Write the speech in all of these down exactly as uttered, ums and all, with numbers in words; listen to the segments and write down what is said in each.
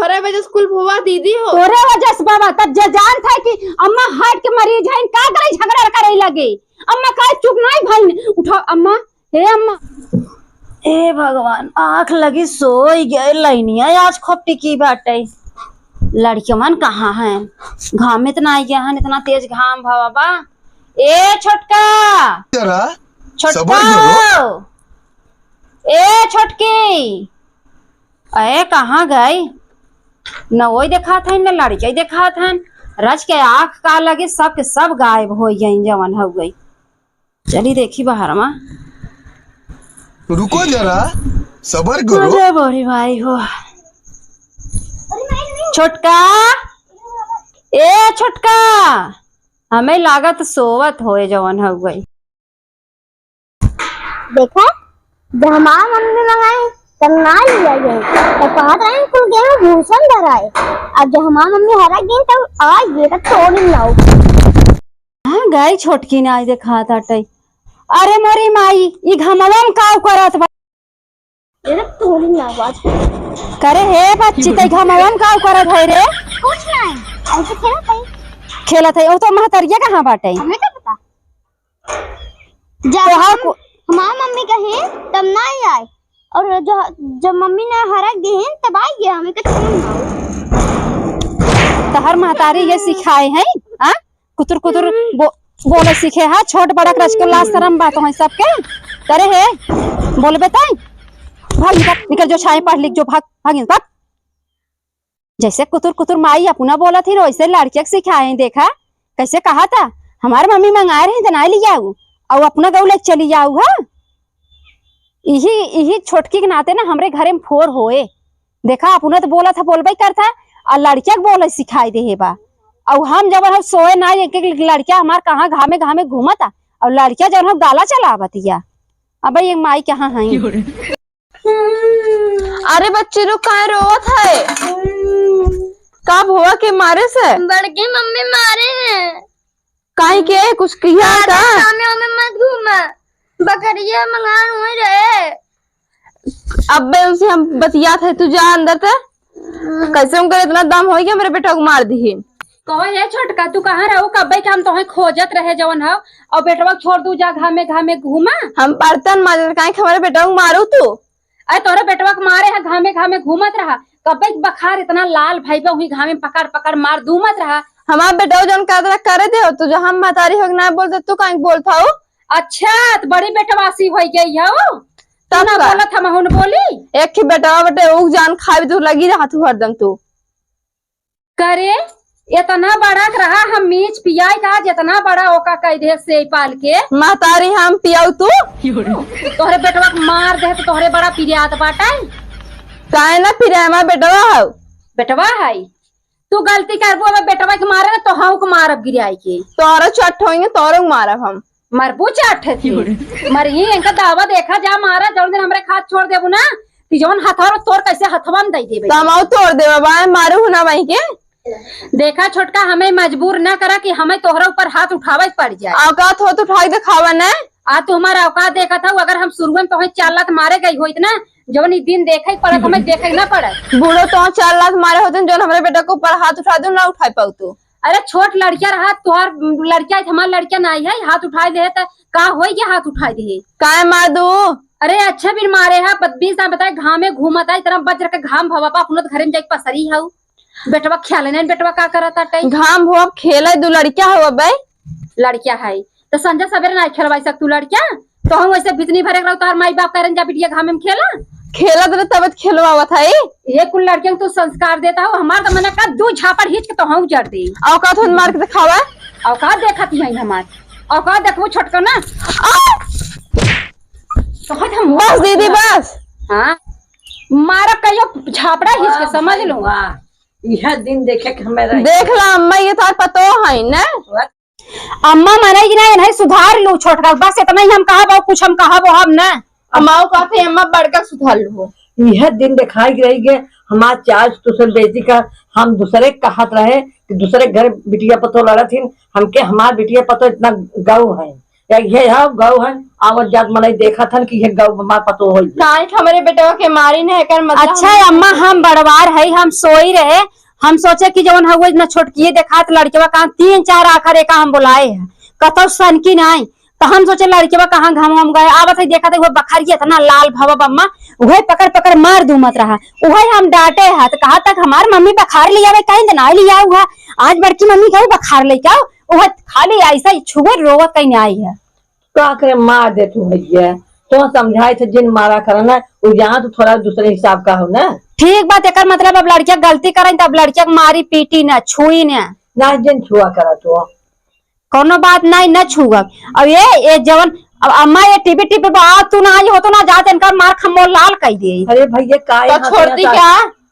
अरे वजह से कुल भवा दीदी हो। तोरे वजह से बाबा, तब जे जानत है कि अम्मा heart के मरीज है, का करे झगड़ा करे लगे? अम्मा का चुप नहीं भइन? उठा अम्मा, हे अम्मा। ए भगवान, आँख लगी सोई गए, लाइनिया आज खूब टिकी बाटे। लड़कवन कहाँ हैं? घाम में त ना आइ गया है, इतना तेज घाम भवा बा। ए छोटका, जरा छोटका सबर करो। हो। ए छोटकी, अरे कहाँ गई? न वही देखात है, न लड़के देखात है। रच के आँख का लगे, सब के सब गायब हो गई, जवन हो गई। चली देखी बाहर मा। रुको जरा, सबर करो। अरे बोरी भाई हो। छोटका, ए छोटका, हमें लागत सोवत होए जवन हो गई। देखा, जब हमार मम्मी मंगाई, तब ना लिया गया। तब कहत रहे, "कुल गेहूं भूसन धराए।" अब जब हमार मम्मी हरा गई, तब आ ये तक तोड़ ही ना हो। हाँ, गई छोटकी ना आज देखा ताटे। अरे मोरी माई, ई घमवा में काव करत बा? ये तक तोड़ ही ना आवाज। करे हे बच्ची, तई घमवा में काव करत है रे? कुछ नहीं, ऐसे खेलत है। खेलत है, वो तो महतरिया कहाँ बाटे? हमें क्या पता? जब तोहार हम, को हमार मम्मी कही, तब ना आई। और जो, जब मम्मी ने हरक दी, तब आई गया, हमें कुछ नहीं हुआ। तोहर महतारी ये सिखाए हैं, हाँ? कुतुर कुतुर हम्म। बो-, बोले सीखे है, छोट बड़ा के रच के लाज शरम बात है सबके। करे है, बोलबे तई? भाग निकल, निकल जो छाए पढ़ लिख जो, भाग, भाग, भाग। जैसे कुतुर कुतुर माई अपना बोलत ही, वैसे लड़किया के सिखाए हैं। देखा, कैसे कहा था, "हमार मम्मी मंगाए रही, त नाई लियाऊ, और अपना गऊ लेके चली जाऊ।" हाँ, इही, इही छोटकी के नाते ना हमरे घरे में फोर होए। देखा, अपना तो बोलत है, बोलबे करता, और लड़किया के बोले सिखाई दे हे बा। और हम जब हम सोए ना, एक एक लड़किया हमार कहाँ घामे घामे घूमता, और लड़किया जब हम गाला चलावत या। अब ये माई कहाँ है? अरे बच्ची लोग, काहे रोवत है? का भुआ के मारे से? बड़की मम्मी मारे हैं। काहे के? कुछ किया है का? सामने हमें मत घूमा, बकरिया मंगान हुई रहे। अब्बे उनसे हम बतियात है, तू जा अंदर ते। कैसे उनकर इतना दम होई कि हमरे बेटा को मार दिही? कहो, "हे छोटका, तू कहाँ रहो? कब्बे के हम तोहे खोजत रहे जवन हो, और बेटवा के छोड़ दू, जा घामे घामे घूमा।" हम बर्तन माजत, काहे के हमरे बेटवा को मारू तू? अरे तोहरे बेटवा के मारे है, घामे घामे घूमत रहा। कब्बे के बखार इतना लाल भइबा, हुई घामे पकड़ पकड़ मार दू मत रहा। हमार बेटवा जौन करत रहा करे दे हो तू, जो हम महतारी हो के ना बोलते, तू काहे के बोलत हो? अच्छा, तो बड़ी बेटवासी हो गई हो। तब ना का? बोलत हम हुन बोली। एक ही बेटवा बटे, ऊ जान खाए तू लगी रहा तू हरदम तू। करे, इतना बड़ा के रहा, हम मीच पियाई का, जितना बड़ा ओका कह दे से पाल के। महतारी हम पियाऊ तू? तोहरे बेटवा के मार दे तो तोहरे बड़ा पिरियात बाटे। काहे ना पिरिया, हमार बेटवा हौ। बेटवा है, तू गलती करबू, अब बेटवा के मारे ना तो हम के मारब गिराई के। तोहरो चट होइए, तोहरो के मारब हम। मरबू चाट है थी। मरही, इनका दावा देखा जा, मारा, जौन दिन हमरे खात छोड़ देबू ना, कि जौन हथवा तोर कैसे हथवा में दे देबे। तमाऊ तोड़ देबे, बाय मारू हूँ ना वहीं के। देखा छोटका, हमें मजबूर ना करा कि हमें तोहरा ऊपर हाथ उठावे के पड़ जाए। औकात हो तो उठा के दिखावा ना। आ तू हमारा औकात देखत हऊ, अगर हम शुरुए में तोहे चार लात मारे गई होइत ना, जौन ई दिन देखे के पड़त, हमें देखे के ना पड़त। बूढ़ो तो चार लात मारे होते, जौन हमरे बेटा के ऊपर हाथ उठा दू, ना उठा पाऊ तू। अरे छोट लड़किया रहा, तोहार लड़किया है, हमार लड़किया नाई है, हाथ उठाए दे है त का होई के हाथ उठाए दे है? काहे मार दू? अरे अच्छा बिन मारे है, बत-, बीस दाम बताए, घामे घूमत है, इतना बज्र के घाम भवा बा, अपनो तो घरे में जाके पसरी हऊ। बेटवा ख्याल नहीं, बेटवा का करत आटे? घाम भवा खेले दू लड़किया हो बे। लड़किया है, तो संझा सवेरे ना खेलवाई सक तू लड़किया? तो हम वैसे बितनी भरे रहो, तोहार माई बाप करें जा बिटिया घामे में खेला। खेलत रहे तब खेलवावत है। ये कुल लड़कियों को तू संस्कार देता हो, हमार तो मना का दू झापड़ हिच के तो हम जर दे। औकात हो मार के दिखावा। औकात देखत ही है हमार। औकात देखबो छोटका ना। आ! तो हम बस दीदी, बस। हाँ, मारा कहियो झापड़ा हिच के, समझ लो। वाह, यह दिन देखे के हमें रही। देख ला अम्मा, ये तार पतो है ना। अम्मा मने कि ना, इन्हें सुधार लू छोटका, बस इतना ही हम कहब, और कुछ हम कहब हम ना। अम्माओ कहते हैं, "अम्मा बड़का सुधार लू।" यह दिन दिखाई रही गए, हमार चार्ज तुसन बेटी का, हम दूसरे के कहत रहे कि दूसरे के घर बिटिया पतो लड़त हिन, हमके हमार बिटिया पतो इतना गऊ है, या ये हम गौ हन, आवत जात मनई देखत हन कि ये गौ हमार पतोह होई। काहे कि हमरे बेटवा के मारी न, एकर मतलब अच्छा हम अम्मा, हम बड़वार है, हम सोई रहे, हम सोचे कि जवन हउए न छोटकिए देखात लड़कवा कहाँ तीन चार आखर एका हम बोलाए हैं, कतौ सनकी नाई, तो हम सोचे लड़कवा कहाँ घम घम गए। आवत है देखत है वो बखरिया इतना लाल भवा बम्मा, वही पकड़ पकड़ मार दूमत रहा, वही हम डांटे है तो कहा तक हमार मम्मी बखार लियावे कहीं तो नाई लियाऊ है, आज बड़की मम्मी गई बखार लेके आओ, वह खाली ऐसा ही छुए रोवत कहीं आई है। का करे, मार दे तू भैया, तो समझाए थे जिन मारा करे ना, वो यहाँ तो थोड़ा दूसरे हिसाब का हो ना। ठीक बात, एकर मतलब अब लड़किया गलती करे तो अब लड़किया के मारी पीटी ना, छुई ना। ना जिन छुआ करा तू। कौनो बात नहीं, न छुअब। अब ये, ये जवन, अब अम्मा ये टीवी टीवी बा, तू ना आई हो तो ना जात इनका मार खम्बो लाल कर दे। अरे भैया का तो छोड़ दी क्या?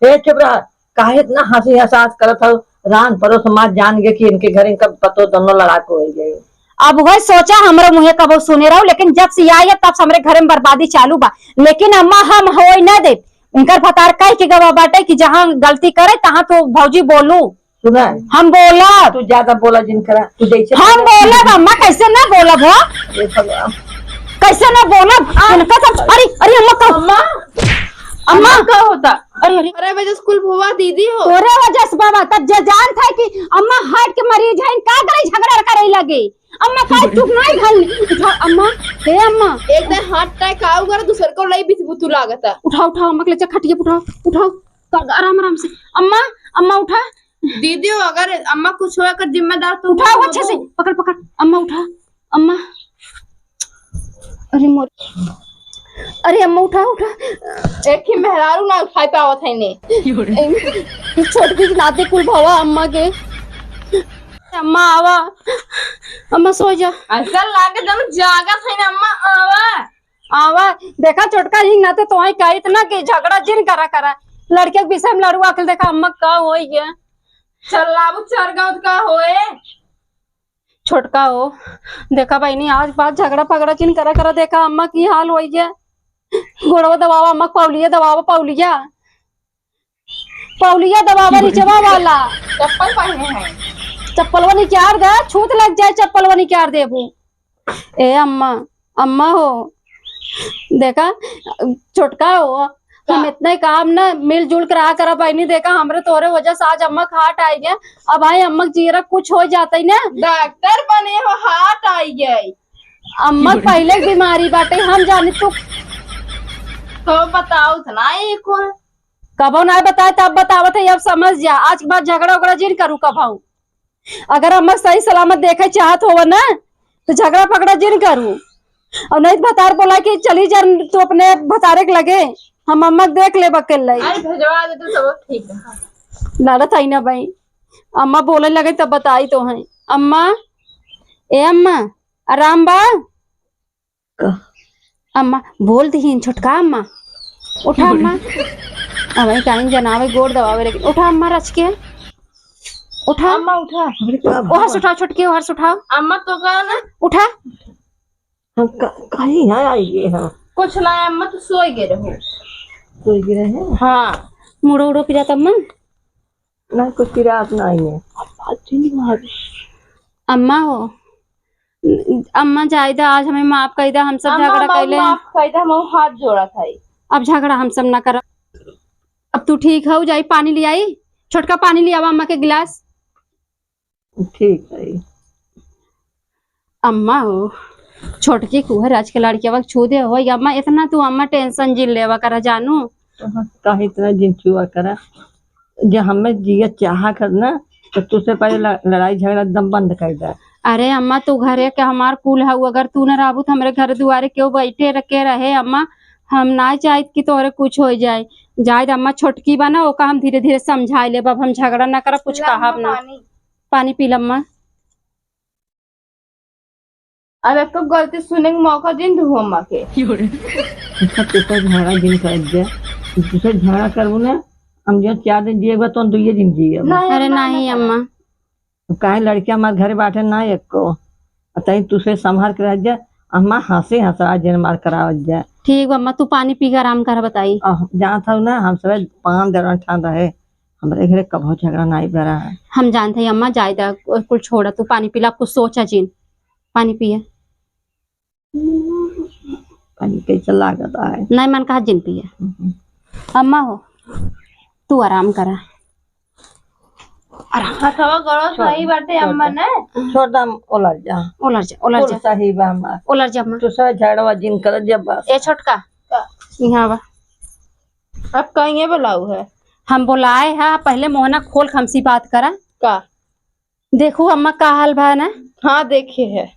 ए चुप रहा, काहे इतना हंसी हंसास करत हो? रान परोस मार जान गए कि इनके घर इनका पतो दोनों लड़ाकू हो गए। अब वह सोचा हमरे मुँहे कबो सुने रहो, लेकिन जब से आई है तब से हमरे घर में बर्बादी चालू बा। लेकिन अम्मा हम होई ना दे, उनकर भतार कह के गवा बाटे कि जहाँ गलती करे तहाँ तो भौजी बोलू। सुना, हम बोलब। तू ज्यादा बोला जिन करा, तू जैसे हम बोलब अम्मा, कैसे ना बोलब हो? ये सब कैसे ना बोलब? उनका सब, अरे, अरे अम्मा का अम्मा, अम्मा। अम्मा का होता? अरे, अरे। अरे वजह से कुल भुआ दीदी हो। तोरे वजह से बाबा, तब जे जान था कि अम्मा heart के मरीज है, का करे झगड़ा करे लगे? अम्मा का चुप नहीं भल। उठा अम्मा, हे अम्मा। एक दिन heart attack आऊ कर, दूसर को लई बिच बुतू लागता। उठाओ, उठाओ, अम्मा के ले जा, खटिया पे उठाओ, उठाओ, आराम, आराम से। अम्मा, अम्मा उठा। दीदी हो, अगर अम्मा कुछ हो, अगर जिम्मेदार तो उठाओ, अच्छे से पकड़, पकड़, अम्मा उठा, अम्मा। अरे मोर, अरे अम्मा उठा, उठा। एक ही मेहरारू ना उठाई पावत है ने। छोटकी के नाते कुल भवा अम्मा के। अम्मा आवा, अम्मा सो जा। ऐसा लागे जब जागत है ना अम्मा आवा। आवा, देखा छोटका ही नाते तो आई कहित ना कि झगड़ा जिन करा करा। लड़के के विषय में लड़ुआ के देखा अम्मा का होई गया। चल लाबू चर गाँव का होए। छोटका हो, देखा बहिनी, आज बाद झगड़ा फगड़ा जिन करा करा, देखा अम्मा की हाल होई गया। गोड़वा दबावा अम्मा, पौलिया दबावा, पौलिया, पौलिया दबावा, निचवा वाला। चप्पल पहने हैं। चप्पलवा निकार दे, छूत लग जाए, चप्पलवा निकार देबू। ए अम्मा, अम्मा हो, देखा, छोटका हो, हम का? इतने काम ना मिलजुल के रहा करा बहिनी, देखा, हमरे तोरे वजह से आज अम्मा खाट आई गया। अब आई अम्मा के जीरा कुछ हो जाता ही ना। डॉक्टर बने हो, हार्ट आई गई। अम्मा के पहले के बीमारी बाटे, हम जाने तू तो बताओ तो ना एक और। कबो ना बताए, तब बतावत है, अब समझ जा, आज के बाद झगड़ा उगड़ा जिन करू कबहू। अगर अम्मा सही सलामत देखे चाहत होव ना, तो झगड़ा फगड़ा जिन करू। और नहीं तो भतार बोला कि चली जा तू अपने भतारे के लगे, हम अम्मा के देख लेब अकेले। अरे भेजवा दे तो सब ठीक है। लड़त आई ना भाई, अम्मा बोले लगे तब बताई तो है। अम्मा, ए अम्मा, आराम बा? का? अम्मा, बोल दिहिन छोटका अम्मा। उठा अम्मा। अब काइन जनावे गोड़ दबावे, लेकिन उठा अम्मा रच के। उठा। अम्मा उठा। अरे का ओहर भवा? से उठाओ छोटकी, ओहर से उठाओ। अम्मा तो का ना? उठा। हम का-, कहीं यहाँ आई गए हैं। कुछ ना अम्मा, तो सोई गए रहो। सोई गए रहे? हाँ। मुड़ो उड़ो पिरात अम्मा? ना, कुछ पिरात नहीं है। अम्मा हो, अम्मा जायदा आज हमें माफ कर दा, हम सब अम्मा, झगड़ा कैले। माफ कर दा, हम हाथ जोड़ा था। अब झगड़ा हम सब ना करब। अब तू ठीक हो, जाई पानी ले आई, छोटका पानी ले आवा अम्मा के गिलास। ठीक है। अम्मा हो, छोटकी कुहर आज के लड़किया छू दे हो, अम्मा इतना तू अम्मा टेंशन जिन लेवा करा जानू। काहे इतना जिन छुआ करा, जे हमें जिया चाहा कर ना, तो तुझसे पहले ल-, लड़ाई झगड़ा एकदम बंद कर दे। अरे अम्मा, तू घरे के हमार कुल हऊ, अगर तू न रहबू तो हमरे घर दुआरे केहू बैठे र-, के रहे अम्मा, हम ना चाहित कि तोहरे कुछ हो जाए। जाए दे अम्मा, छोटकी बा ना, ओका हम धीरे धीरे समझाए लेब, अब हम झगड़ा ना करब, कुछ ला अम्मा कहब ना। पानी। पानी पी ल अम्मा। अब एक तो गलती सुने के मौका जिन दू अम्मा के। अच्छा, तू तो झगड़ा जिन कर दे। तू से झगड़ा करबू ना, हम जो चार दिन जिए बा, तो दुइये दिन जिए बा। नहीं, अरे अम्मा, नहीं ना अम्मा। अब काहे लड़किया हमार घरे बाटे ना एको। आ तई तू से संभाल के रह जा। अम्मा हंसी हंसरा जिन मार करावत जा। ठीक बा अम्मा, तू पानी पी के आराम कर बताई। आह, जानत हऊ ना, हम सब पान दरन ठान रहे। हमरे घरे कबो झगड़ा नाई बरा है। हम जानत हई अम्मा, जाए दा, कुल छोड़ा, तू पानी पीला, कुछ सोचा जिन, पानी पिए। पानी कैसे लागत आए? नहीं, मन कहा जिन पिया। हम्म। अम्मा हो, तू आराम करा। आराम। हथवा गड़ो छोड़, सही बाटे छोड़ अम्मा दे। ने। छोड़ दम, ओलर जा। ओलर जा, ओलर कुल जा। सही बा हमार। ओलर जा अम्मा। तू सब झगड़वा जिन कर जब बस। ए छोटका, का? यहाँ बा। अब कहीं ये बुलाऊ है? हम बुलाए हैं, पहले मोहना खोल के हमसे बात करा। का? देखू अम्मा का हाल बा ना। हाँ, देखे है।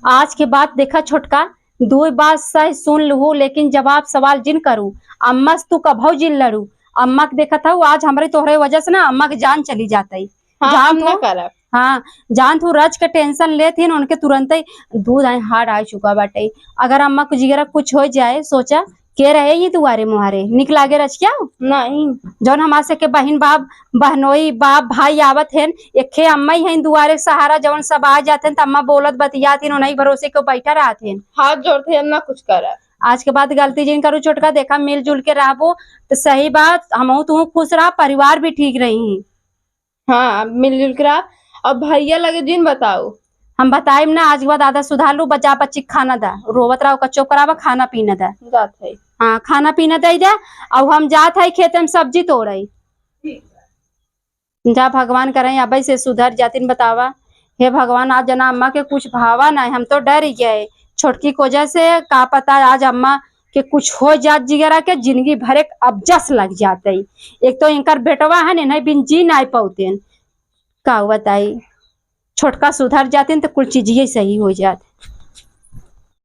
आज के बाद देखा छोटका, दो बात सही सुन लू, लेकिन जवाब सवाल जिन करू। अम्मा से तू कभौ जिन लड़ू। अम्मा के देखत हऊ, आज हमरे तोहरे वजह से ना अम्मा के जान चली जात है। हाँ, जान हम ना तू, करब। हाँ, जान तू रच के tension लेत ही ना, उनके तुरंते दूध आए hard आ चुका बाटे। अगर अम्मा को जिगरा कुछ हो जाए, सोचा के रहे ये दुआरे मुहारे, निक लागे रचिया? नहीं। जौन हमार से के बहिन बाप, बहनोई बाप, भाई आवत हेन, एके अम्मा ही हैं दुआरे सहारा, जौन सब आ जात हेन, त अम्मा बोलत बतियात हेन, उन्हीं भरोसे के बैठा रहत हेन। हाथ जोड़ते हैं, ना कुछ करा। आज के बाद गलती जिन करू छोटका, देखा मिलजुल के रहबो त सही बात, हमहू तू खुश रहा, परिवार भी ठीक रही। हाँ, मिलजुल के रहा। अब भैया लगे जिन बताओ। हम बताइम ना, आज के बाद आदत सुधार लू, बच्चा बच्ची के खाना दा, रोवत रहा, ओकर चुप करावा, खाना पीना दा। जात है। हाँ, खाना पीना दे दे। अब हम जात है खेते में सब्जी तोड़े। ठीक। जा भगवान करें, अब से सुधर जातिन बतावा। हे भगवान, आज जना अम्मा के कुछ भावा ना, हम तो डर गए। छोटकी की वजह से का पता आज अम्मा के कुछ हो जात जिगरा के, जिंदगी भर एक अबजस लग जाते। एक तो इनकर बेटवा है, इन्हें बिन जी नाय पौतेन। का बताई, छोटका सुधर जातिन तो कुल चीजिए सही हो जात।